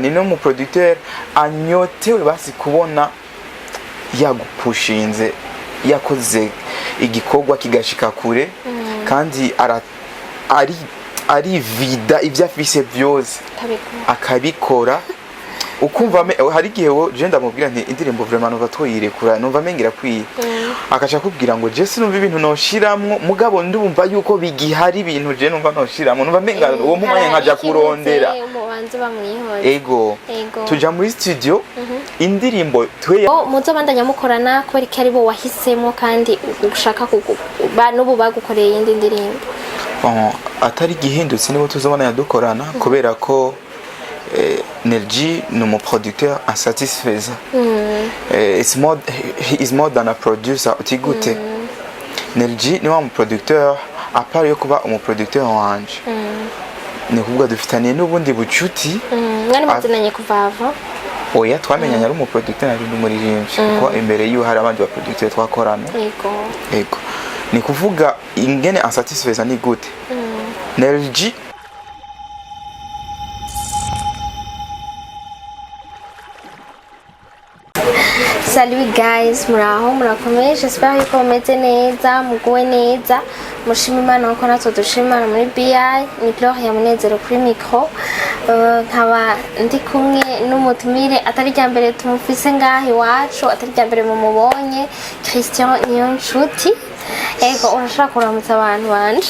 Ni no mu producteur anyotewe basi kubona yagupushinze, yakoze igikorwa kigashika kure, kandi ari arivida ibyo afise byose. Akabikora. Akabikora ukumva hari igihe wo je ndamubwira nti indirimbo vraiment numva twoyirekura, numva menga irakwiye, akaca akubwira ngo je sinumva ibintu noshiramwo, mugabo ndumva yuko bigihari ibintu je numva noshiramwo, numva menga uwo mwanya nkaja kurondera. Umubanze bamwihoze. Ego. Ego. Tuja muri studio, indirimbo twe O muzobandanya mukorana kubera ko ari bo wahisemo kandi ushaka n'ubu bagukoreye iyindi ndirimbo? Bon, atari igihindutse nibo tuzobona yadukorana, kubera ko Nel G ni umuproducteur insatisfaisant. He is more than a producer. Uti gute? Nel G ni wa muproducteur, à part yo kuba umuproducteur wanje, ni kuvuga dufitaniye n'ubundi bucuti. Mwari muzinanye kuva ava? Oya, twamenyanye ari umuproducteur, nari n'umuririmbyi, kuko imbere yiwe hari abandi baproducteur twakorana. Ego, ni kuvuga ingene insatisfaisant ni gute Nel G. Salut guys, muraho, murakomeye? J'espère yuko mumeze neza, muguwe neza, mushima Imana nkuko natwe dushima Imana muri BI. Ni Gloria Munezero kuri micro. Nkaba ndi kumwe n'umutumire atari rya mbere tumufise ngaha iwacu, atari rya mbere mumubonye, Christian Niyonshuti. Ego, urashobora kuramutsa abantu banje?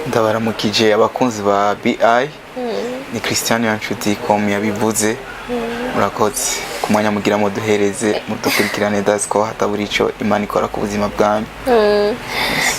Ndabaramukije abakunzi ba BI, ni Christian Niyonshuti com yabivuze. Murakoze ku mwanya mugira muduhereze mudukurikirane, ndazi ko hatabura ico Imana ikora ku buzima bwanyu.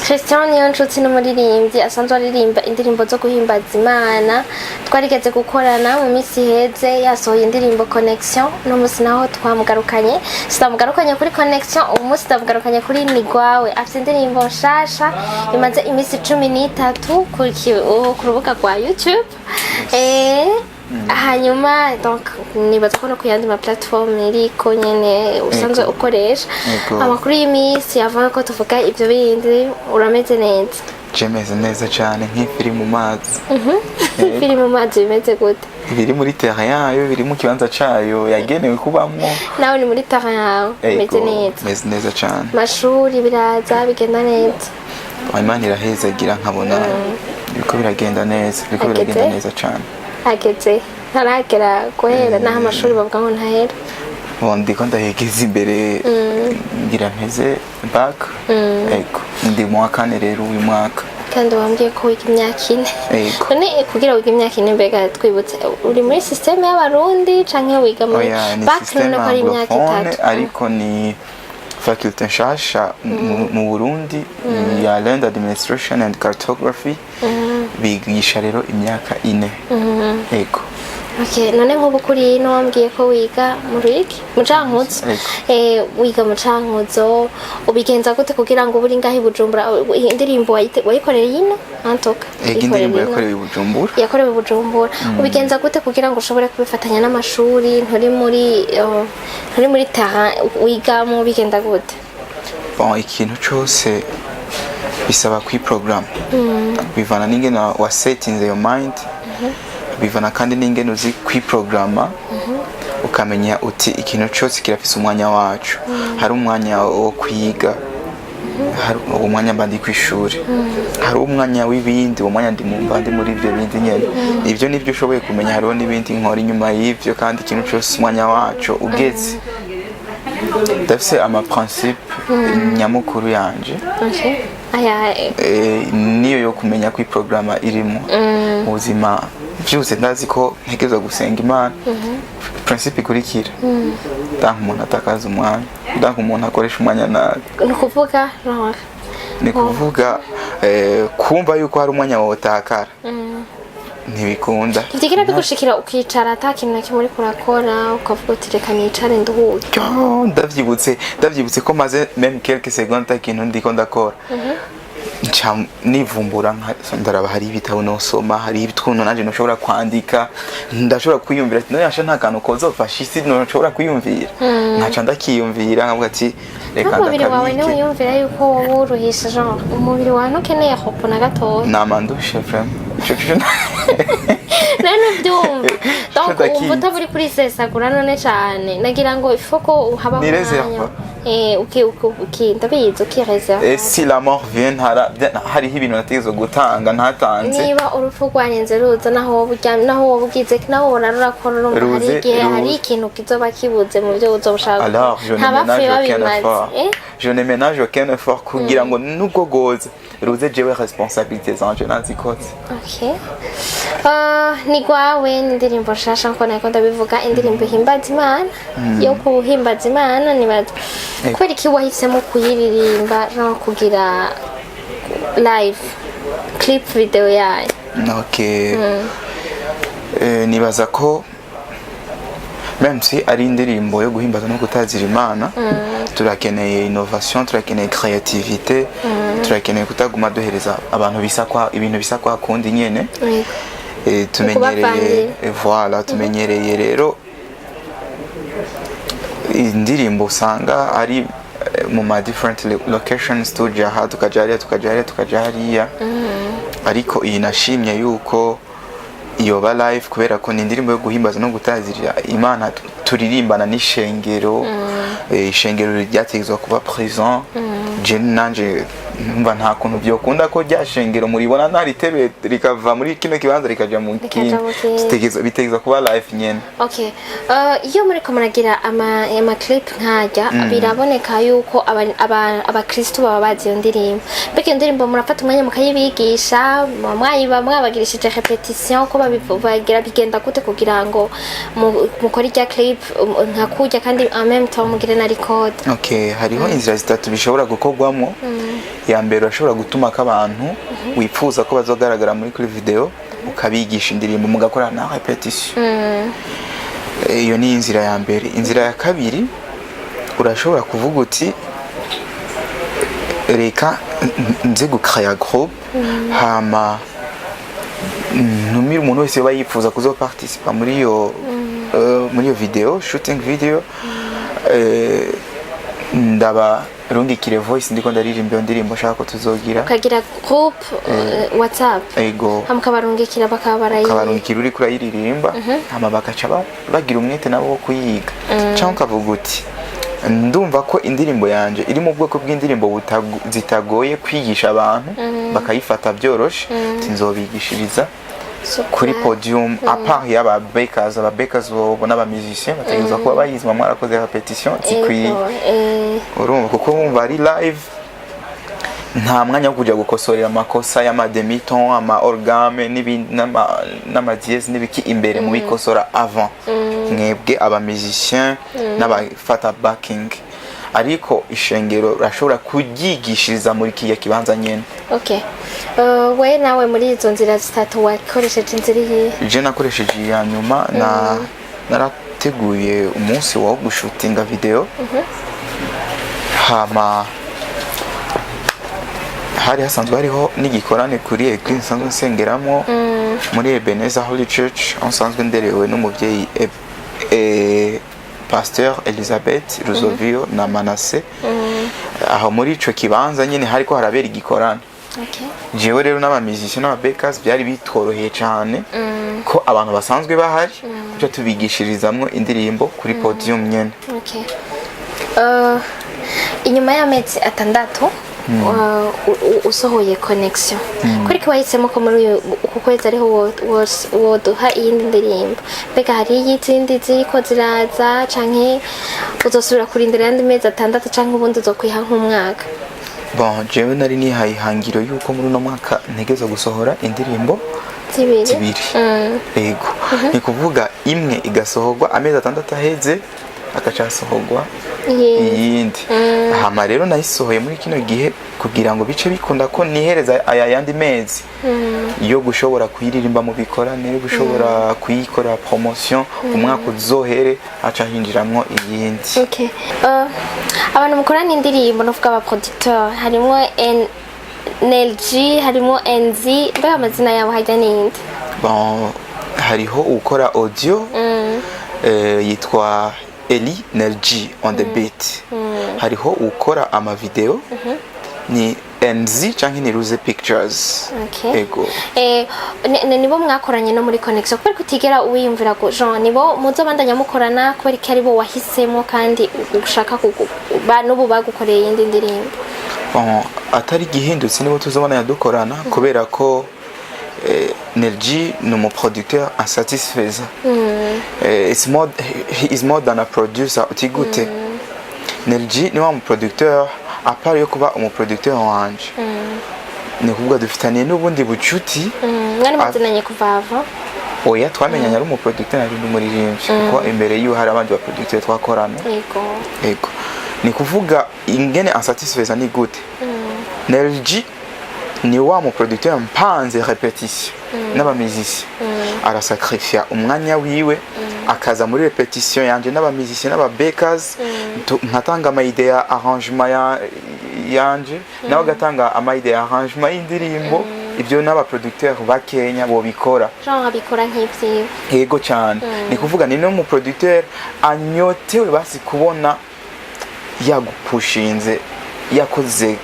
Christian Niyonshuti ni umuririmbyi asanzwe aririmba indirimbo zo guhimbaza Imana. Twarigeze gukorana mu minsi iheze yasohoye indirimbo Connection. Uno munsi naho twamugarukanye, sitamugarukanye kuri Connection, uyu munsi twamugarukanye kuri Nigwawe. Afite indirimbo nshasha imaze iminsi 13 ku rubuga rwa YouTube. Hanyuma donc nibaza ko no ku yandi ma platform iriko nyene usanzwe ukoresha. Ego. Amakuru y'iminsi avuga ko tuvuga ibyo bindi, urameze neza? Je meze neza cane nk'ifi iri mu mazi. Biri mu mazi bimeze gute? Biri muri terrain yayo, biri mu kibanza cayo yagenewe kubamwo. Nawe ni muri terrain yawe, umeze neza? Meze neza cane. Mashuri biraza bigenda neza? Imana irahezagira, nkabona biriko biragenda neza, biriko biragenda Ageze? neza cane. Ageze ntaragera guhera naho amashuri bavuga ngo ntahera. Bon, ndiko ndahegeza imbere, ngira mpeze bac. Ego, ndi mu wa kane rero uyu mwaka. Kandi wambwiye ko wiga imyaka 4. Ego. None kugira wige imyaka 4, mbega twibutse, uri muri système y'Abarundi canke wiga muri Oya, ni bac? système None ko ari imyaka anglophone, 3? Ariko ni faculté nshasha mu Burundi ya Land Administration and Cartography, bigisha rero imyaka 4. Ego. Okay, none nk'ubu kuri ino wambwiye ko wiga mu Ruyigi, mu Cankuzo. Ego. Wiga mu Cankuzo, ubigenza gute kugira ngo ube uri ngaho i Bujumbura? Indirimbo wayikoreye ino antoka? Ego, indirimbo yakorewe i Bujumbura. Yakorewe i Bujumbura. Ubigenza gute kugira ngo ushobore kubifatanya n'amashuri, nturi muri terrain wigamo? Bigenda gute? Bon, ikintu cose bisaba kwiprogram, bivana n'ingene wa settinze your mind, bivana kandi n'ingene uzi kwiprograma, ukamenya uti ikintu cyose kirafise umwanya wacu. Hari umwanya wo kwiga, hari uwo mwanya mba ndi kw'ishuri, hari umwanya w'ibindi, uwo mwanya ndi mu mba ndi muri ibyo bindi nyene. Ibyo nibyo ushoboye kumenya, hariho n'ibindi nkora inyuma y'ivyo, kandi ikintu cyose umwanya waco ugeze. Ndafise ama principe nyamukuru yanje. Okay. Aya? Niyo yo kumenya kwiprograma irimo mu buzima byose. Ndazi ko ntegerezwa gusenga Imana. Principe ikurikira, danka umuntu atakaza umwanya, danka umuntu akoresha umwanya nabi. Ni ukuvuga genre? Ni kuvuga kumva yuko hari umwanya wotakara, ntibikunda. Ntibyigera bigushikira ukicara ata kintu na kimwe uriko urakora, ukavuga uti reka nicare nduhuke? Yo, ndavyibutse ko maze même quelques secondes ata kintu ndiko ndakora, nca nivumbura ndaraba hari ibitabo nosoma, hari ibitwuntu nanje noshobora kwandika, ndashobora kwiyumvira ati none yasha nta kantu kozofasha isi noshobora kwiyumvira, nkaca ndakiyumvira nkavuga ati reka N'umubiri wawe ndakabike. Ntiwiyumvira yuko wowe uruhisha, genre umubiri wawe ntukeneye repos na gatoya? Nama ndushe vraiment, ico Na None ubyumva, donc Ndakizi. wumva utaburi kurisesagura none cane, nagira ngo ifo ko habaho Ni réserve. umwanya. Uki ndabizi, ukireserva. Et si la mort vient, hariho ibintu nategerezwa gutanga ntatanze. Niba urupfu rwarenze ruza, naho woba uryamye, naho woba ugize, naho worara urakora, urumva hari Ruze, igihe ruze. hari ikintu kizoba kibuze mu byo uzoba ushaka. Alors, je ne ntabapfuye ménage aucun babimaze. effort. Eh? Je ne ménage aucun effort kugira ngo nubwo goza ruze, jewe responsabilité zanje nazikoze. Okay. Ni gwawe, ni indirimbo nshasha nkuko nariko ndabivuga, indirimbo ihimbaza Imana, yo kuhimbaza Imana. Nibaza kubera iki wahisemo kuyiririmba no kugira live clip video yayo? Ok. Nibaza ko même si ari indirimbo yo guhimbaza no gutazira Imana, turakeneye innovation, turakeneye créativité, turakeneye kutaguma duhereza abantu bisa kwa ibintu bisa kwa kundi nyene. Tumenyereye Ukubavangira. Voilà, tumenyereye rero indirimbo usanga ari mu ma different locations, tuja aha, tukaja hariya, tukaja hariya, tukaja hariya, ariko iyi nashimye yuko yoba live kubera ko ni indirimbo yo guhimbaza no gutazirira Imana, turirimbana n'ishengero. Ishengero ryategezwa kuba présent. Je nanje numva nta kuntu byokunda ko rya shengero muribona ntaritebe rikava muri kino kibanza rikaja mu Rikaja kindi. mu kindi. Bitegezwa kuba live nyene. Okay. Iyo muriko muragira ama clip nkajya, biraboneka yuko abakristo baba bazi iyo ndirimbo. Mbega iyo ndirimbo murafata umwanya mukayibigisha, muba mwayiba mwabagirishije répétition ko bagira, bigenda gute kugira ngo mukore irya clip nka kurya kandi en même temps mugire na record? Okay, hariho inzira zitatu bishobora gukorwamo. Ya mbere, urashobora gutuma ko abantu wifuza ko bazogaragara muri kuri video, ukabigisha indirimbo, mugakora na répétition. Iyo ni inzira ya mbere. Inzira ya kabiri, urashobora kuvuga uti: "Reka nze gukaya groupe, hama ntumire umuntu wese yoba yifuza kuzoparticipa muri iyo video shooting video, ndabarungikire voice ndiko ndaririmba iyo ndirimbo nshaka ko tuzogira." Ukagira group WhatsApp? Ego. Hama ukabarungikira bakaba barayi Ukabarungikira uriko urayiririmba, hama bagaca bagira umwete nabo wo kuyiga, cyangwa ukavuga uti: "Ndumva ko indirimbo yanje iri mu bwoko bw'indirimbo zitagoye kwigisha abantu, bakayifata byoroshe, nzobigishiriza kuri podium." À part y'aba backers, aba backers bo n'aba musiciens bategerezwa kuba bayizi, mwarakoze répétition zikwiye. Ego, Urumva, kuko wumva ari live, nta mwanya wo kujya gukosorera amakosa y'ama demi-ton, ama hors gamme n'ibindi, n'ama dièse n'ibiki imbere, mu bikosora avant mwebwe aba musiciens n'abafata backing, ariko ishengero rashobora kuryigishiriza muri kiriya kibanza nyene. Okay. We nawe muri izo nzira zitatu wakoresheje inzira iyihe? Je nakoresheje iya nyuma. Na narateguye umunsi wo gushutinga video, hama hari hasanzwe hariho n'igikorane kuri église nsanzwe nsengeramo, muri Ebenezer Holy Church, aho nsanzwe nderewe n'umubyeyi Pasteur Elizabeth Ruzovio na Manase. Aho muri ico kibanza nyine hariko harabera igikorane. Jewe rero n'aba musiciens n'aba backers byari bitworoheye cyane ko abantu basanzwe bahari kuca tubigishirizamwo indirimbo kuri podium nyene. Okay. Inyuma y'amezi 6 usohoye Connection, kuri ko wahisemo ko muri uku kwezi ariho woduha iyindi ndirimbo, mbega hari izindi ziriko ziraza, canke uzosubira kurindira ayandi mezi 6, canke ubundi uzokwiha nk'umwaka? Bon, jewe nari nihaye ihangiro yuko muri uno mwaka ntegerezwa gusohora indirimbo 2. 2. Yego, ni kuvuga imwe igasohorwa amezi 6 aheze, agaca hasohorwa iyindi. Hama rero nayisohoye muri kino gihe kugira ngo bice bikunda ko nihereza aya yandi mezi yo gushobora kuyiririmba mu bikorane, yo gushobora kuyikorera promotion, umwaka uzohere haca hinjiramwo iyindi. Okay. Abantu mukorana indirimbo, novuga aba producteur, harimo NLG, harimo NZ, mbega amazina yabo hajya n'iyindi? Bon, hariho ukora audio, yitwa Eli Nergy on the beat. Hariho ukora amavideo ni NZ canke ni Ruze Pictures. Ego. Nibo mwakoranye no muri Connection? Kubera ko utigera wiyumvira ko Jean nibo muzobandanya mukorana, kubera ko aribo wahisemo kandi ushaka n'ubu bagukoreye iyindi ndirimbo? Bon, atari igihindutse nibo tuzobona dukorana, kubera ko Nelgy ni umuproducteur insatisfaisant. He is more than a producer. Uti gute? Nelgy ni wa muproducteur, à part yo kuba umuproducteur wanje, ni kuvuga dufitaniye n'ubundi bucuti. Mwari muzinanye kuva ava? Oya, twamenyanye ari umuproducteur, nari ndi umuririmbyi, kuko imbere yiwe hari abandi baproducteur twakorana. Ego, ni kuvuga ingene ansatisfeza ni gute? Nelgy ni wa muproducteur mpanze répétition n'abamusicien, arasacrifia umwanya wiwe akaza muri répétition yanje n'abamusicien n'ababakers, nkatanga ama idée ya arrangement yanje, nawe agatanga ama idée ya arrangement y'indirimbo. Ibyo n'abaproducteur bakenya bobikora. Jean abikora nk'ivyiwe. Yego cyane. Ni kuvuga ni no mu producteur anyotewe basi kubona yagupushinze, yakoze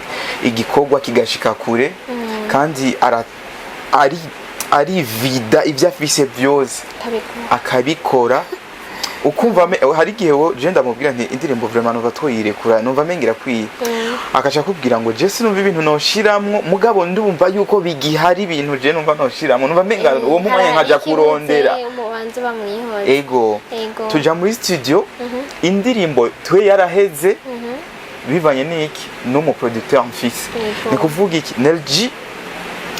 igikorwa kigashika kure, kandi ari arivida ibyo afise byose akabikora. Akabikora ukumva hari igihe wo je ndamubwira nti indirimbo vraiment numva twoyirekura, numva mengira kwiye, akaca akubwira ngo je sinumva ibintu noshiramwo, mugabo ndumva yuko bigihari ibintu je numva noshiramwo, numva menga uwo mwanya nkaja kurondera. Umubanze bamwihoze. Ego. Ego. Tuja muri studio, indirimbo twe yaraheze bivanye n'iki? N'umuproducteur mfise. Ni kuvuga iki? Nelgy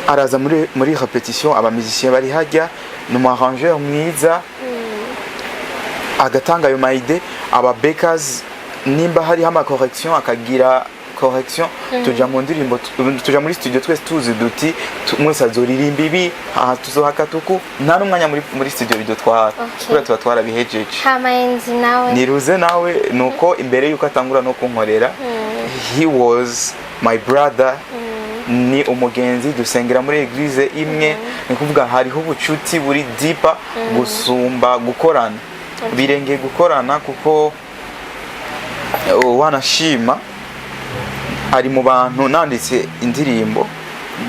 araza muri répétition, abamusicien bari hajya, ni umu arrangeur mwiza, agatanga ayo ma idée, aba bakers nimba hariho ama correction akagira correction, tuja mu ndirimbo, tuja muri studio twese tuzi duti mwese azoririmba ibi, aha tuzohakata uku, nta n'umwanya muri studio bidutwara, kubera tuba twarabihejeje. Hama enzi nawe? Niruze nawe nuko imbere yuko atangura no kunkorera, he was my brother, ni umugenzi, dusengera muri église imwe. Ni kuvuga hariho ubucuti buri deeper gusumba gukorana, birengeye gukorana, kuko wanashima ari mu bantu nanditse indirimbo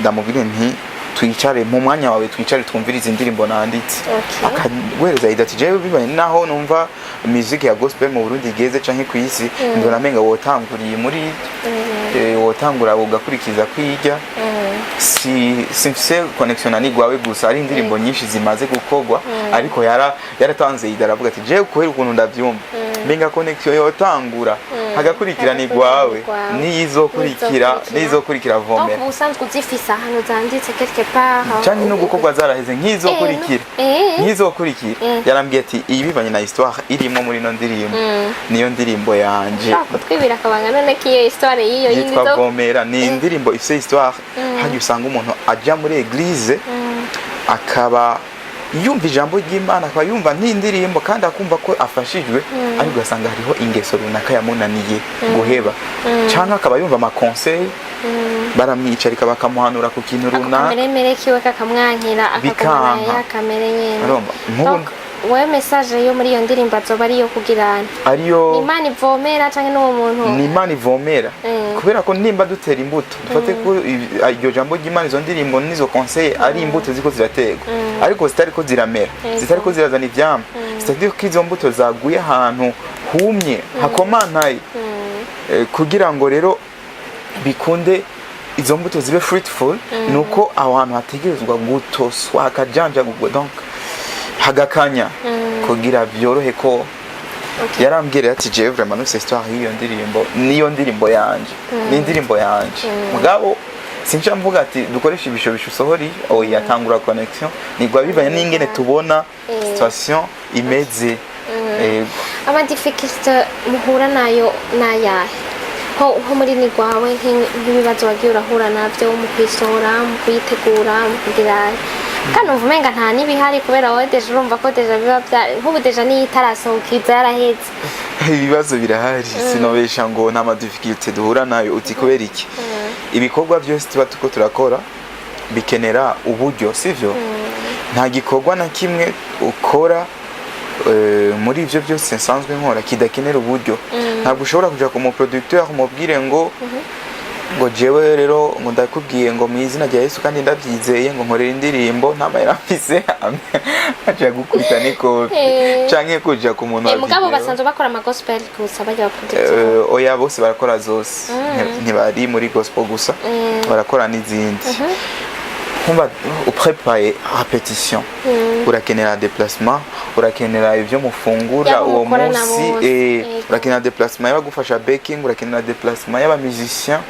ndamubwire nti twicare mu mwanya wawe, twicare twumvirize indirimbo nanditse, akaguhereza idée ati jewe bibanye naho numva music ya gospel mu Burundi igeze canke ku isi, ndona menga wotanguriye muri wotangura ugakurikiza kwirya. Si simfise connection na nigwawe gusa, ari indirimbo nyinshi zimaze gukorwa, ariko yaratanze idée, aravuga ati jewe kubera ukuntu ndavyumva menga connection yotangura hagakurikira nigwawe, niyizokurikira niyizokurikira Donc vomera. Ubusanzwe uzifise ahantu zanditse quelque part? Canke no gukorwa zaraheze, nk'izokurikira nk'izokurikira yarambwiye ati iyi bivanye na histoire irimo muri ino ndirimbo, niyo ndirimbo yanje. Ushobora kutwibira akabanga none k'iyo histoire y'iyo yindi Yitwa zo Vomera. Ni indirimbo ifise histoire, hajya usanga umuntu aja muri église akaba yumva ijambo ry'Imana, akaba yumva n'indirimbo kandi akumva ko afashijwe, ariko ugasanga hariho ingeso runaka yamunaniye guheba, cyangwa akaba yumva amaconseil, baramwicarika bakamuhanura ku kintu ako runaka, kameremere kiwe kakamwankira, akagumana Bikanka. ya kamere nyene. Urumva, nk'ubu Donc, wewe message yo muri iyo ndirimbo azoba ariyo kugira ariyo ni Imana ivomera canke n'uwo muntu? Ni Imana ivomera, kubera ko nimba dutera imbuto, dufate ko iryo jambo ry'Imana, izo ndirimbo n'izo conseil ari imbuto ziko ziraterwa, ariko zitariko ziramera, zitariko zirazana ivyamwa, c'est-à-dire ko izo mbuto zaguye ahantu humye hakomantaye. Kugira ngo rero bikunde izo mbuto zibe fruitful, nuko aho hantu hategerezwa gutoswa, hakajanjagurwa, donc hagakanya, kugira byorohe ko yarambwira ati jewe vraiment nufise histoire y'iyo ndirimbo, niyo ndirimbo yanje, ni indirimbo yanje, mugabo sinca mvuga ati dukoreshe ibishobisho usohora, oya, tangura connection nigwa bivanye n'ingene tubona situation imeze. Yego. Amadifficulté muhura nayo nayahe nko muri nigwawe, nk'ibibazo wagiye urahura navyo mu kuyisohora, mu kuyitegura, mu kugira? Kandi umva umenga nta n'ibihari, kubera wowe déjà urumva ko déjà biba bya nk'ubu déjà niyo itarasohoka iza yaraheze. Ibibazo birahari, sinobesha ngo nta madifficulté duhura nayo. Uti kubera iki? Ibikorwa byose tuba tuko turakora bikenera uburyo, sivyo? Nta gikorwa na kimwe ukora muri ibyo byose nsanzwe nkora kidakenera uburyo. Ntabwo ushobora kuja ku muproducteur umubwire ngo Ngo jewe rero ngo ndakubwiye ngo mu izina rya Yesu kandi ndabyizeye, ngo nkorera indirimbo, nta mahera mfise, aca gukubita n'ikofi. Canke kuja ku muntu wa Mugabo video. Basanzwe bakora ama gospel gusa bajya ba producteur? Oya, bose barakora zose. Ntibari muri gospel gusa, barakora n'izindi. Nkumva uprepaye répétition, urakenera déplacement, urakenera ibyo mufungura Yaba uwo mukorana munsi. bose, yego. Urakenera déplacement y'abagufasha backing, urakenera déplacement y'aba musicien.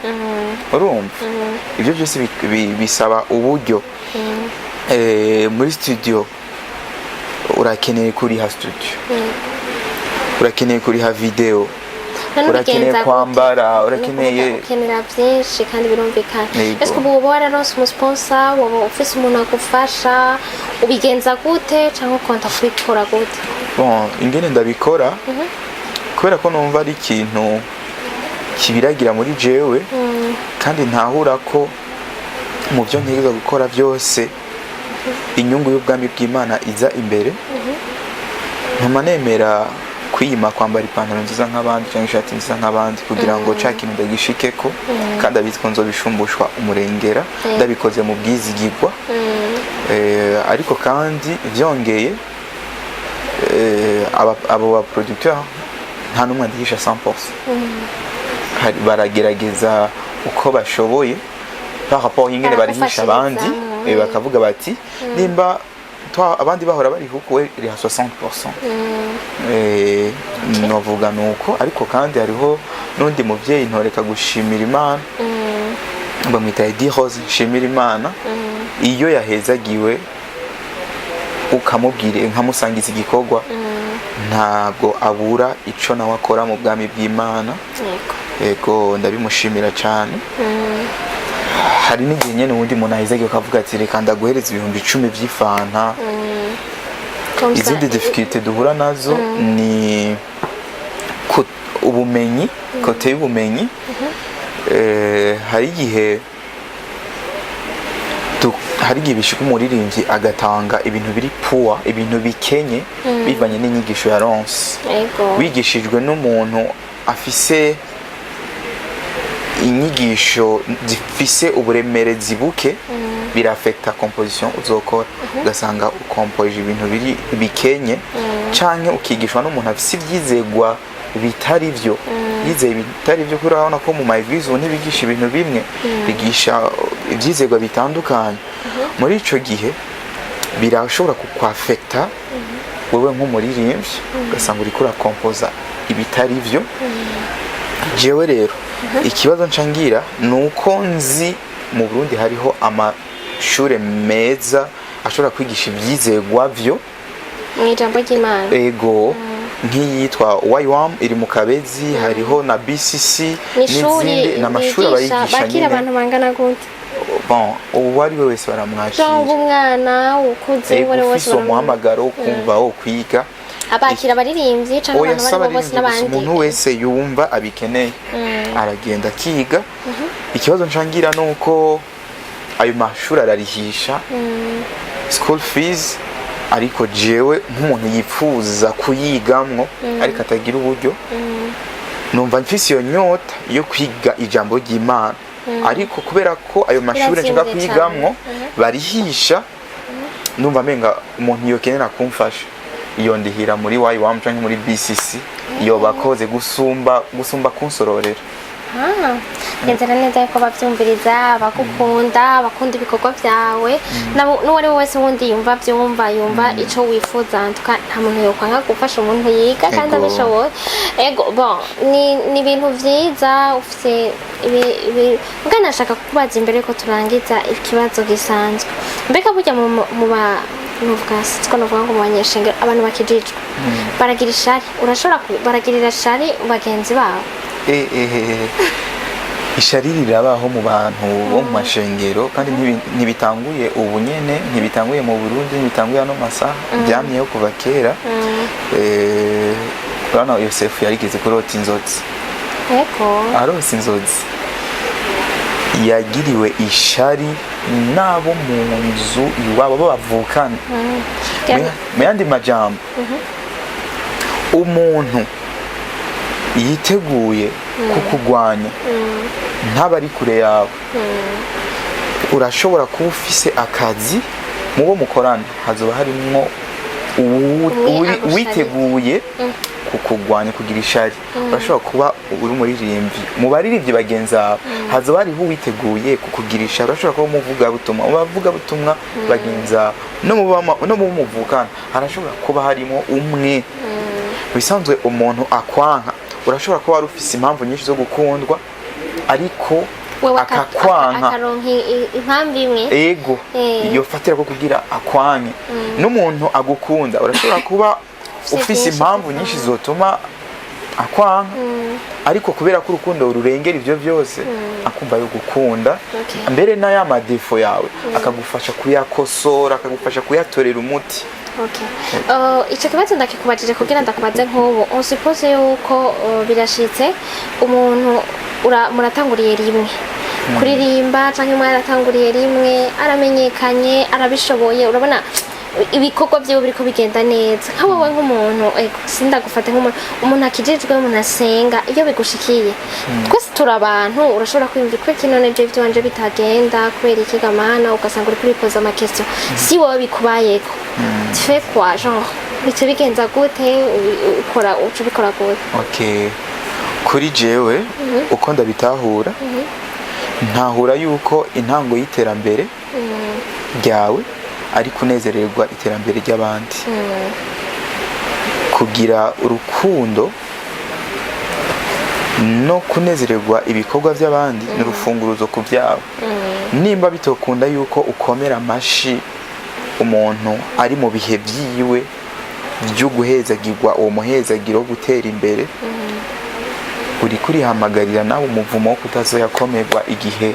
Urumva ibyo byose bisaba uburyo. Muri studio urakeneye kuriha studio, urakeneye kuriha video, None urakeneye ubigenza gute? kwambara, Ni urakeneye ukuvuga ukenera byinshi kandi birumvikana. Yego. Ese ubu woba wararonse umu sponsor, woba ufise umuntu agufasha, ubigenza gute cyangwa ukonta kubikora gute? Bon, ingene ndabikora, kubera ko numva ari ikintu kibiragira muri jewe kandi ntahura ko mu byo ntegerezwa gukora byose inyungu y'ubwami bw'Imana iza imbere, ntuma nemera kwiyima kwambara ipantaro nziza nk'abandi cyangwa ishati nziza nk'abandi kugira ngo ca kintu ndagishikeko, kandi abizi ko nzobishumbushwa umurengera ndabikoze mu bwizigirwa. Ariko kandi byongeye, abo ba producteur nta n'umwe andihisha 100%. Baragerageza uko bashoboye par rapport y'ingene barihisha abandi. Baragufashirizamwo, Bakavuga bati nimba abandi bahora bariha uko, we riha 60%. Novuga nuko, ariko kandi hariho n'undi muvyeyi ntoreka gushimira Imana, bamwita Eddie Rose Nshimira Imana. Iyo yahezagiwe ukamubwira, nkamusangiza igikorwa, ntabwo abura ico nawe akora mu bwami bw'Imana. Yego, ndabimushimira cyane. Hari n'igihe nyene uwundi muntu ahezagiwe ukavuga ati reka ndaguhereza 10,000 vy'ifanta. Comme ça, Izindi difficulté duhura nazo ni ubumenyi, côté y'ubumenyi. Hari igihe bishika umuririmbyi agatanga ibintu biri poor, ibintu bikenye, bivanye n'inyigisho yaronse. Wigishijwe n'umuntu afise inyigisho zifise uburemerezi buke, birafekta composition uzokora, ugasanga ukompoje ibintu biri bikenye, canke ukigishwa n'umuntu afise ivyizegwa bitari vyo, yizeye bitari vyo, kubera urabona ko mu ma église ubu ntibigisha ibintu bimwe, bigisha ivyizegwa bitandukanye. Muri ico gihe birashobora kukwafekta wewe nk'umuririmbyi, ugasanga uriko urakompoza ibitari vyo. Jewe rero ikibazo nca ngira ni uko nzi mu Burundi hariho amashure meza ashobora kwigisha ivyizegwa vyo mu ijambo ry'Imana. Ego, nk'iyitwa YWAM iri mu Kabezi, hariho na BCC Ni ishuri n'izindi. Ni amashuri bigisha abayigisha bakira nyine. abantu bangana gute? Bon, uwo ari we wese baramwakira. Cyangwa umwana ukuze, uwo ari we wese Ufise uwo muhamagaro wo kumva wo kwiga. Abakira abaririmbyi cyangwa Oya, abantu si bari bo bose abaririmbyi gusa, n'abandi? umuntu wese yumva abikeneye aragenda akiga. Ikibazo nshangira ni uko ayo mashuri ararihisha school fees, ariko jewe nk'umuntu yifuza kuyigamwo ariko atagira uburyo, numva mfise iyo nyota yo kwiga ijambo ry'Imana, ariko kubera ko ayo mashuri nshaka Birazimvye kwigamwo cane. barihisha, numva amenga umuntu yokenera kumfasha iyo ndihira muri YWAM canke muri BCC iyo bakoze gusumba kunsororera. Ah, ngenzera neza yuko bavyumviriza, bagukunda, bakunda ibikorwa byawe, n'uwo ari we wese wundi yumva byumva, yumva ico wifuza, ntuka nta muntu yokwanga gufasha umuntu yiga kandi abishoboye. Ego, bon, ni ibintu vyiza ufise ibi mbwa nashaka kukubaza imbere yuko turangiza ikibazo gisanzwe. Mbega burya mu ba nuvuga, siko novuga ngo mu banyeshengero abantu bakijijwe baragira ishari? Urashobora baragirira ishari bagenzi babo? Ishari rirabaho mu bantu bo mu mashengero, kandi ntibitanguye ubu nyene, ntibitanguye mu Burundi, ntibitanguye ano masaha, byamyeho kuva kera. Urabona Yosefu yarigeze kurota inzozi. Arose inzozi, yagiriwe ishari n'abo mu nzu iwabo bo bavukana. Mu yandi majambo, umuntu yiteguye kukugwanya. Ntaba ari kure yawe. Urashobora kuba ufise akazi, mu bo mukorana hazoba harimwo Umwe agusharika. witeguye kukugwanya, kugira ishari. Urashobora kuba uri umuririmbyi, mu baririmbyi bagenzi bawe hazoba hariho uwiteguye kukugira ishari. Urashobora kuba umuvugabutumwa, mu bavugabutumwa bagenzi bawe no mu bo muvukana harashobora kuba harimo umwe. Bisanzwe umuntu akwanka. Urashobora kuba wari ufise impamvu nyinshi zo gukundwa, ariko Wewe akakwanka. Akaronka impamvu imwe. Ego. Iyo fatira ko kugira akwanke. N'umuntu agukunda, urashobora kuba Ufise ufise byinshi impamvu gukunda. nyinshi zotuma akwanka, ariko kubera ko urukundo rurengera ibyo byose, akumva yo gukunda. Mbere n'aya ma défauts yawe akagufasha kuyakosora, akagufasha kuyatorera umuti. Okay. Ico kibazo ndakikubajije kugira ndakubaze. Nk'ubu on suppose yuko birashitse umuntu muratanguriye rimwe kuririmba canke mwaratanguriye rimwe, aramenyekanye, arabishoboye, urabona ibikorwa vyiwe biriko bigenda neza. Nka wowe nk'umuntu, ego, sindagufate nk'umuntu, umuntu akijijwe, umuntu asenga, iyo bigushikiye, twese turi abantu, urashobora kwiyumvira: kubera iki none je ivy'iwanje bitagenda? Kubera iki gamana? Ugasanga uri kuripoza ama questions. Si wowe bikubayeko, tu fais quoi? Genre bice bigenza gute? Ukora, uca ubikora gute? Okay, kuri jewe uko ndabitahura, ntahura yuko intango y'iterambere ryawe ari kunezererwa iterambere ry'abandi, kugira urukundo no kunezererwa ibikorwa by'abandi ni urufunguruzo ku byawe. Nimba bitokunda yuko ukomera amashi umuntu ari mu bihe byiwe byo guhezagirwa, uwo muhezagiro wo gutera imbere, uri kurihamagarira nawe umuvumo wo kutazoyakomerwa igihe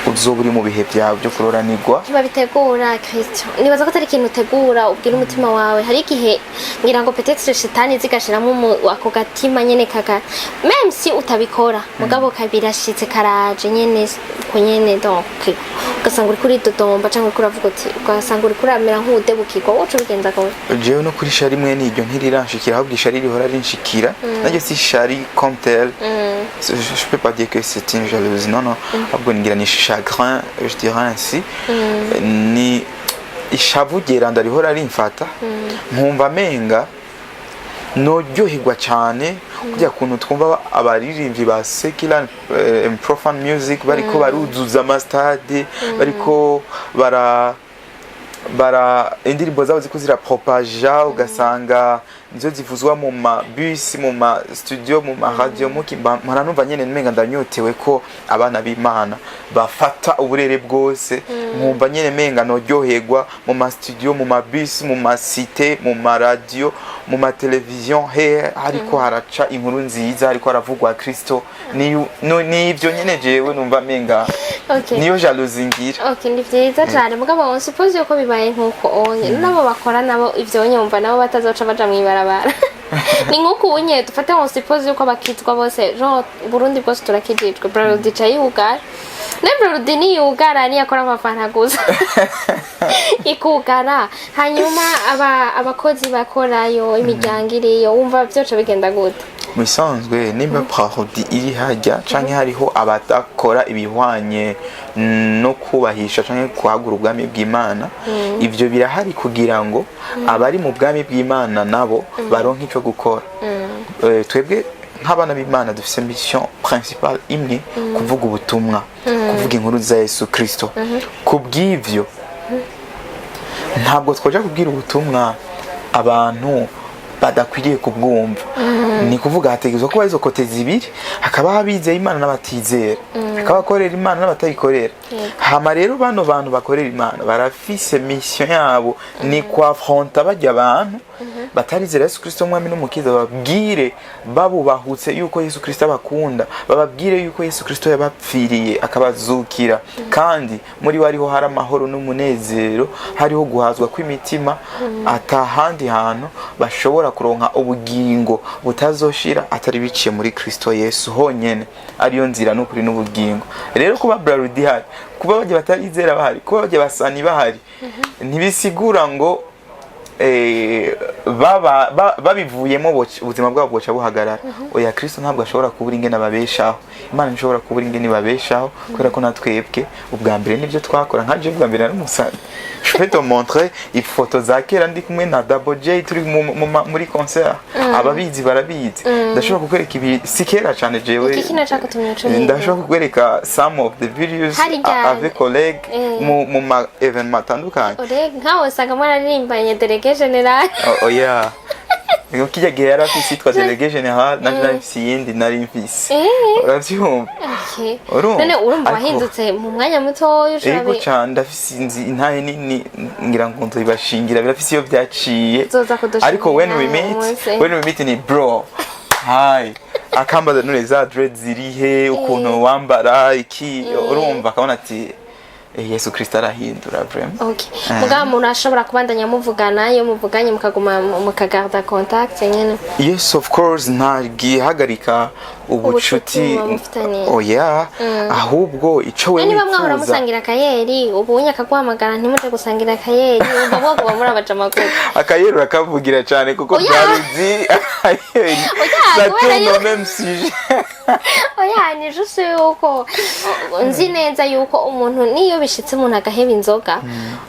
uzoba uri mu bihe byawe byo kuroranirwa. Ntibabitegura, Christian. Nibaza ko atari ikintu utegura, ubwira umutima wawe. Hari igihe ngira ngo peut-être shitani zigashiramo ako gatima nyene, kaka même si utabikora, mugabo kabirashitse, karaje nyene uko nyene. Donc ugasanga uri kuri dodomba cyangwa uriko uravuga uti, ugasanga uri kuramera nk'uwudebukirwa. Wowe uca ubigenza gute? Jewe no kuri shari imwe n'iryo ntiriranshikira, ahubwo ishari rihora rinshikira naryo si shari comme tel. Je peux pas dire que c'est une jalousie, non, non, ahubwo ngira ni chagrin, je dirais ainsi. Ni ishavu ryeranda rihora rimfata, nkumva amenga noryoherwa cyane kurya kuntu twumva abaririmbyi ba secular and profane music bariko baruzuza amastade, bariko bara indirimbo zabo ziko zirapropaja, ugasanga nizo zivuzwa mu ma bus, mu ma studio, mu ma radio. Muki mpora numva nyene menga ndanyotewe ko abana b'Imana bafata uburere bwose. Nkumva nyene menga noryoherwa mu ma studio, mu ma bus, mu ma cité, mu ma radio, mu ma television, he hariko haraca inkuru nziza, hariko haravugwa Kristo. Nivyo nyene jewe numva menga niyo jalousie ngira. Okay, ni vyiza cyane, mugabo on suppose yuko bibaye nkuko onye nabo bakora nabo ivyo nyumva nabo batazoca baja mw'ibarabara. Ni nkuko unye dufate, on suppose yuko abakizwa bose, genre Burundi bwose turakijijwe, Brarudi ca yugara ne Brarudi niyugara, niyakora amafanta gusa ikugara, hanyuma aba abakozi bakorayo, imiryango iriyo, wumva vyoca bigenda gute? Mu bisanzwe, nimba Brarudi iri hajya canke hariho abadakora ibihwanye no kubahisha canke kuhagura ubwami bw'Imana, ivyo birahari kugira ngo abari mu bwami bw'Imana nabo baronke ico gukora. Twebwe nk'abana b'Imana dufise mission principale imwe: kuvuga ubutumwa, kuvuga inkuru za Yesu Kristo. Kubw'ivyo ntabwo twaja kubwira ubutumwa abantu badakwiriye kubwumva. Ni kuvuga hategerezwa kuba izo côtés zibiri: hakaba abizeye Imana n'abatizera, hakaba abakorera Imana n'abatayikorera. Hama rero bano bantu bakorera Imana barafise mission yabo, ni kwafronta bajya abantu batarizera Yesu Kristo umwami n'umukiza, bababwire babubahutse yuko Yesu Kristo abakunda, bababwire yuko Yesu Kristo yabapfiriye akabazukira, kandi muri we ariho hari amahoro n'umunezero, hariho guhazwa kw'imitima, atahandi hantu bashobora kuronka ubugingo butazoshira atari biciye muri Kristo Yesu honyene, ariyo nzira n'ukuri n'ubugingo. Rero kuba Brarudi ihari, kuba bajya batarizera bahari, kuba bajya basani bahari, ntibisigura ngo Babivuyemo ubuzima bwabo bwoca buhagarara. Oya, Kristo ntabwo ashobora kubura ingene ababeshaho, Imana ntishobora kubura ingene ibabeshaho, kubera ko natwebwe ubwa mbere nibyo twakora. Nka jewe ubwa mbere nari umusani. Je peux te montrer ifoto za kera ndi kumwe na Double J, turi muri concert. Ababizi barabizi. Ndashobora kukwereka ibi, si kera cyane jewe. Iki kino cagutumye uca uhindura? Ndashobora kukwereka some of the videos Hari ryari? Avec collègues mu ma événement atandukanye. Ore, nkawe usanga mwararirimbanye Délégué Général. Oh, oya. Ngo kijya gihe yari afise yitwa Délégué Général, nanje nari mfise iyindi nari mfise. Uravyumva? Okay. Urumva? None urumva Ariko wahindutse mu mwanya mutoya? Ego ushobora cane, ndafise inzi intahe nini, ngira ngo nzoyibashingira, birafise iyo vyaciye. Uzoza kudushingira Ariko when we meet, umunsi. when we meet ni "Bro, hi", akambaza none za dread zirihe, ukuntu wambara iki, urumva akabona ati "Yesu Kristo arahindura vraiment." Okay. Mugabo umuntu ashobora kubandanya muvugana, iyo muvuganye mukaguma mukagarda contact nyene? Yes, of course, ntagihagarika Ubucuti ubucuti. muba mufitaniye. Oya, ahubwo ico we Niba mwahora wifuza musangira akayeri, ubu unye akaguhamagara ntimuje gusangira akayeri, ubwo bwo muri abajamakuru. Akayeri urakavugira cyane kuko Oya. byaruzi akayeri. Oya, Ça kubera tourne au même sujet. Oya, ni juste yuko nzi neza yuko umuntu niyo bishitse umuntu agaheba inzoga,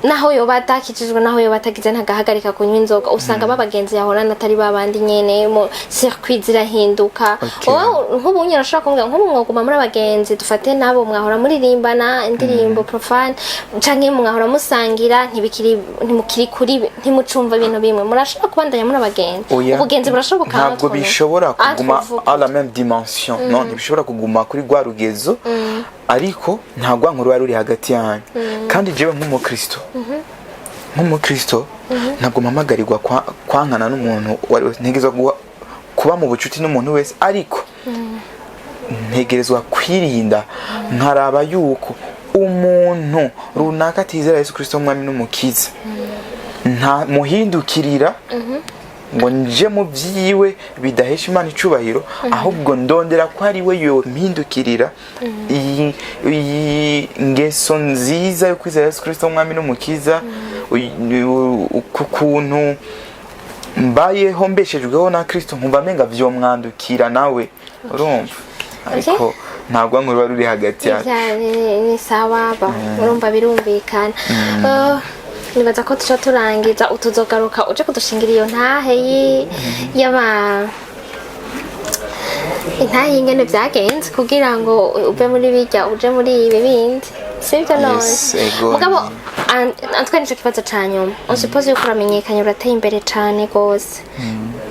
naho yoba atakijijwe, naho yoba atagize, ntagahagarika kunywa inzoga, usanga babagenzi yahorana atari babandi nyene, mu circuit zirahinduka. Wowe nk'ubu nyine urashobora kumbwira nk'ubu mwoguma muri abagenzi, dufate nabo mwahora muririmbana indirimbo profane canke mwahora musangira, ntibikiri, ntimukiri kuri, ntimucumva ibintu bimwe, murashobora kubandanya muri abagenzi? Oya. Ubugenzi burashoboka? Ntabwo bishobora kuguma Entre vous. à la même dimension, non, ntibishobora kuguma kuri rwa rugezo, ariko nta rwanko ruba ruri hagati yanyu. Kandi jewe nk'umukristo ntabwo mpamagarirwa kwankana n'umuntu uwo ari we. Ntegerezwa kuba mu bucuti n'umuntu wese, ariko ntegerezwa kwirinda, nkaraba yuko umuntu runaka atizera Yesu Kristo umwami n'umukiza, nta muhindukirira ngo nje mu byiwe bidahesha Imana icubahiro, ahubwo ndondera ko ari we yompindukirira iyi ngeso nziza yo kwizera Yesu Kristo umwami n'umukiza, ku kuntu mbayeho mbeshejweho na Kristo, nkumva amenga vyomwandukira nawe, urumva? Ariko ntabwo ruba ruri hagati yacu. Ni sawa ba, urumva birumvikana. Nibaza ko tuca turangiza, utuzogaruka uje kudushingira iyo ntahe y'aba intahe y'ingene vyagenze kugira ngo uve muri bijya uje muri ibi bindi, sibyo none? Yes, ego. Mugabo antwe nico kibazo ca nyuma. On suppose yuko uramenyekanye, urateye imbere cane gose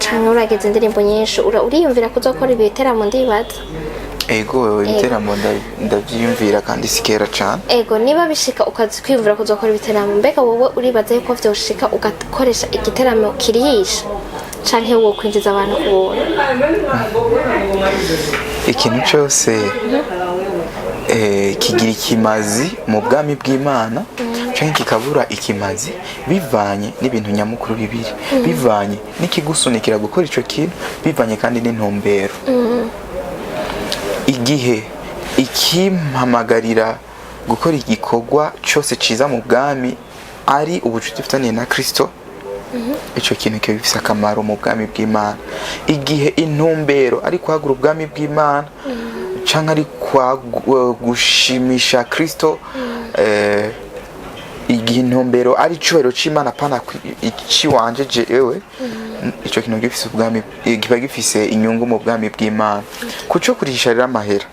cane, uragize indirimbo nyinshi, uriyumvira kuzokora ibiteramo, ndibaza? Ego, ibiteramo ndavyiyumvira kandi si kera cane. Ego, niba bishika ukazi kwiyumvira kuzokora ibiteramo, mbega wowe uribaza yuko vyoshika ugakoresha igiteramo kirihisha canke wo kwinjiza abantu ku buntu? Ikintu cyose kigira ikimazi mu bwami bw'Imana canke kikabura ikimazi bivanye n'ibintu nyamukuru bibiri: bivanye n'ikigusunikira gukora ico kintu, bivanye kandi n'intumbero. Igihe ikimpamagarira gukora igikorwa cyose ciza mu bwami ari ubucuti bufitaniye na Kristo, ico kintu kiba gifise akamaro mu bwami bw'Imana. Igihe intumbero ari kwagura ubwami bw'Imana canke ari gushimisha Kristo, igihe intumbero ari icubahiro c'Imana pana iciwanje jewe, ico kintu gifise ubwami, kiba gifise inyungu mu bwami bw'Imana. Kuco kurihisha rero amahera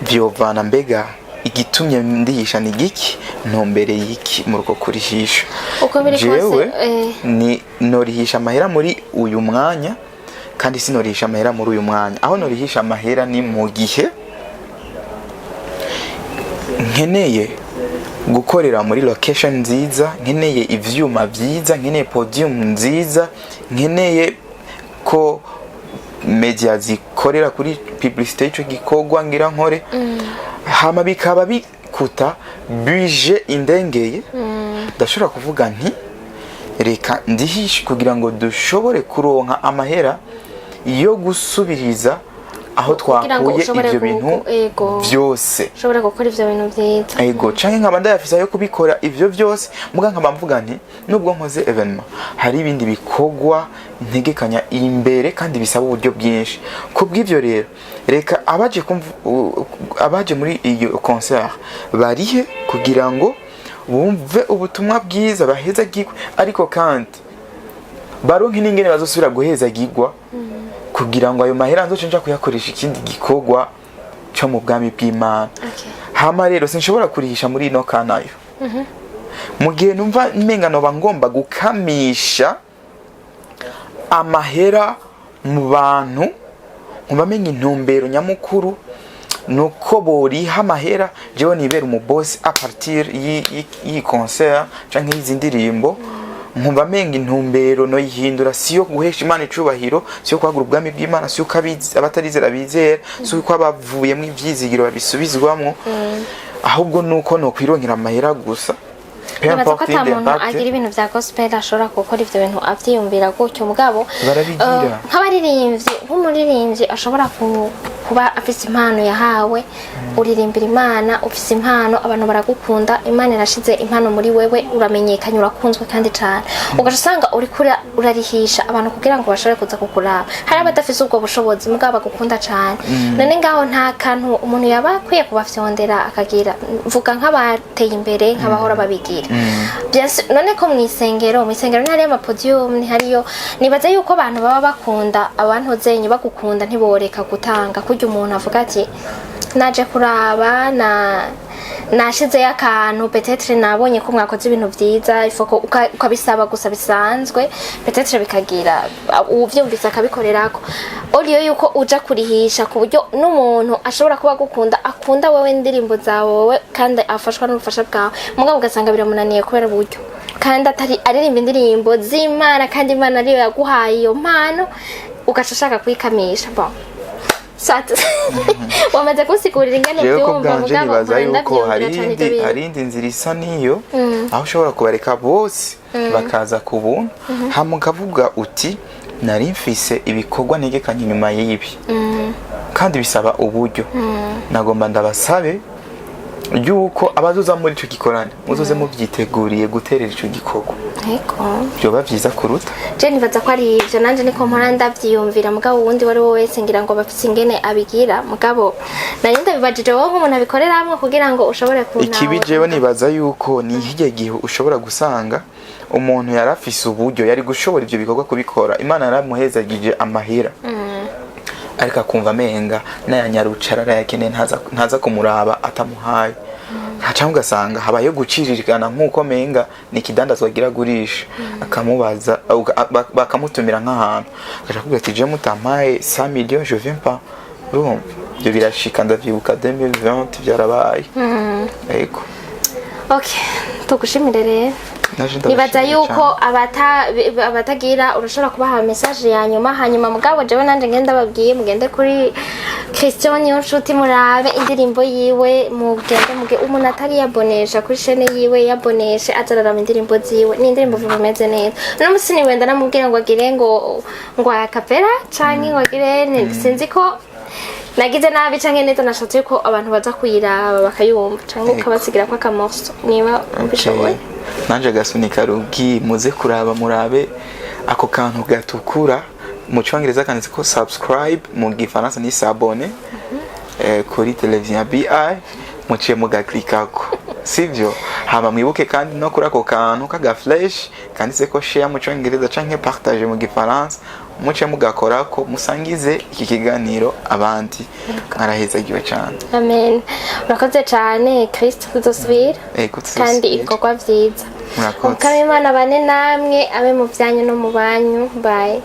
vyovana mbega igitumye ndihisha ni giki, ntumbere y'iki muri uko kurihisha. Uko biri kose, Jewe ni norihisha amahera muri uyu mwanya, kandi sinorihisha amahera muri uyu mwanya. Aho norihisha amahera ni mu gihe nkeneye gukorera muri location nziza, nkeneye ivyuma vyiza, nkeneye podium nziza, nkeneye ko media zikorera kuri publicité y'ico gikorwa ngira nkore, hama bikaba bikuta budget indengeye, ndashobora kuvuga nti reka ndihishe kugira ngo dushobore kuronka amahera yo gusubiriza. Aho Kugira ngo twakuye ushobore ivyo bintu ego. vyose. Ushobore gukora ivyo bintu vyiza. Ego, canke nkaba ndayafise ayo kubikora ivyo vyose, muga nkaba mvuga nti nubwo nkoze événement, hari ibindi bikorwa ntegekanya imbere kandi bisaba uburyo bwinshi. Kubw'ivyo rero, reka abaje abaje muri iyo concert barihe kugira ngo bumve ubutumwa bwiza, bahezagirwe, ariko kandi baronke n'ingene bazosubira guhezagirwa, kugira ngo ayo mahera nzoce nja kuyakoresha ikindi gikorwa cyo mu bwami bw'Imana. Hama rero sinshobora kurihisha muri ino kanayo mu gihe numva menga noba ngomba gukamisha amahera mu bantu, nkumva menga intumbero nyamukuru nuko boriha amahera, jewe nibera umubosi à partir y'iyi concert canke y'izi ndirimbo, nkumva menga intumbero noyihindura: siyo guhesha Imana icubahiro, siyo kwagura ubwami bw'Imana, siyo uko abatarizera bizera, si uko abavuyemwo ivyizigiro babisubizwamwo, ahubwo nuko nokwironkera amahera gusa. Peu Nibaza ko importe ata indi muntu impact. agira ibintu vya gospel ashobora gukora ivyo bintu avyiyumvira gutyo, mugabo Barabigira. Nk'abaririmbyi, nk'umuririmbyi ashobora kuba afise impano yahawe, uririmbira Imana, ufise impano, abantu baragukunda, Imana irashize impano muri wewe, uramenyekanye, urakunzwe kandi cane, ugaca usanga uriko urarihisha abantu kugira ngo bashobore kuza kukuraba. Hari abadafise ubwo bushobozi mugabo bagukunda cane. None ngaho nta kantu umuntu yaba akwiye kubafyondera akagira, mvuga nk'abateye imbere, nk'abahora babigira? Bien sûr, none ko mw'isengero ntihariyo amapodium, ntihariyo? Nibaza yuko abantu baba bakunda abantu zenyu, bagukunda, ntiboreka gutanga. Kurya umuntu avuga ati naje kuraba, na nashizeyo akantu, peut-être nabonye ko mwakoze ibintu vyiza, ifoko ukabisaba gusa bisanzwe, peut-être bikagira uwuvyumvise akabikorerako, au lieu yuko uja kurihisha ku buryo n'umuntu ashobora kuba agukunda, akunda wewe, indirimbo zawe wowe, kandi afashwa n'ubufasha bwawe, mugabo ugasanga biramunaniye kubera uburyo, kandi atari aririmba indirimbo z'Imana, kandi Imana ariyo yaguhaye iyo mpano, ugaca ushaka kuyikamisha. Bon, soit, wamaze kunsigurira ingene Jewe ko ubyumva, bwanje mugabo nibaza mpora yuko hari ndavyumvira cane iyindi ivyo bintu. hari iyindi nzira isa n'iyo, aho ushobora kubareka bose bakaza ku buntu, hama ukavuga uti nari mfise ibikorwa ntegekanye inyuma y'ibi kandi bisaba uburyo, nagomba ndabasabe yuko abazoza muri ico gikorane muzoze muvyiteguriye guterera ico gikorwa. Vyoba vyiza kuruta. Je nibaza ko ari ivyo, nanje niko mpora ndavyiyumvira, mugabo uwundi uwo ari we wese ngira ngo bafise ingene abigira, mugabo nari ndabibajije wowe nk'umuntu abikoreramwo kugira ngo ushobore kuntahura. Ikibi jewe nibaza yuko ni hirya gihe ushobora gusanga umuntu yari afise uburyo, yari gushobora ivyo bikorwa kubikora, Imana yaramuhezagije amahera, ariko akumva amenga n'ayanyarucara arayakeneye, ntaza kumuraba atamuhaye, cyangwa ugasanga habayeho guciririkana nk'uko menga ni ikidandazwa agira agurisha, akamubaza, bakamutumira nk'ahantu, akaja akubwira ati je mutampaye 100 millions je viens pas. Urumva ibyo birashika, ndavyibuka 2020 byarabaye. Yego. Okay, tugushimire rero. Naje Nibaza ndabashimiye yuko cane. Abatagira urashobora kubaha message ya nyuma, hanyuma mugabo jewe nanje ngenda babwiye mugende kuri Christian Niyonshuti, murabe indirimbo yiwe, mugende muge umuntu atari yabonesha kuri chaîne yiwe yaboneshe, azararaba indirimbo ziwe, ni indirimbo bimeze neza. Uno musi niwenda namubwira ngo agire ngo a cappella canke ngo agire sinzi ko nagize nabi canke neza, nashatse yuko abantu baza kuyiraba bakayumva, canke Yego. ukabasigira ko akamorso niba ubishoboye. Nanje gasunika rugi, muze kuraba, murabe ako kantu gatukura, mu cyongereza kanditse ko subscribe, mu gifaransa ni s'abonner, kuri televiziyo ya BI, muciye mugaklikako, sivyo? Hama mwibuke kandi no kuri ako kantu kaga flèche kanditse ko share mu cyongereza canke partage mu gifaransa, muce mugakorako, musangize iki kiganiro abandi. Mwarahezagiwe cyane. Amen, urakoze cyane Kristo, tuzosubira. Ego, Kandi tuzosubira. ibikorwa vyiza. Murakoze. Umukama Imana bane namwe, abe mu byanyu no mu banyu. Bye.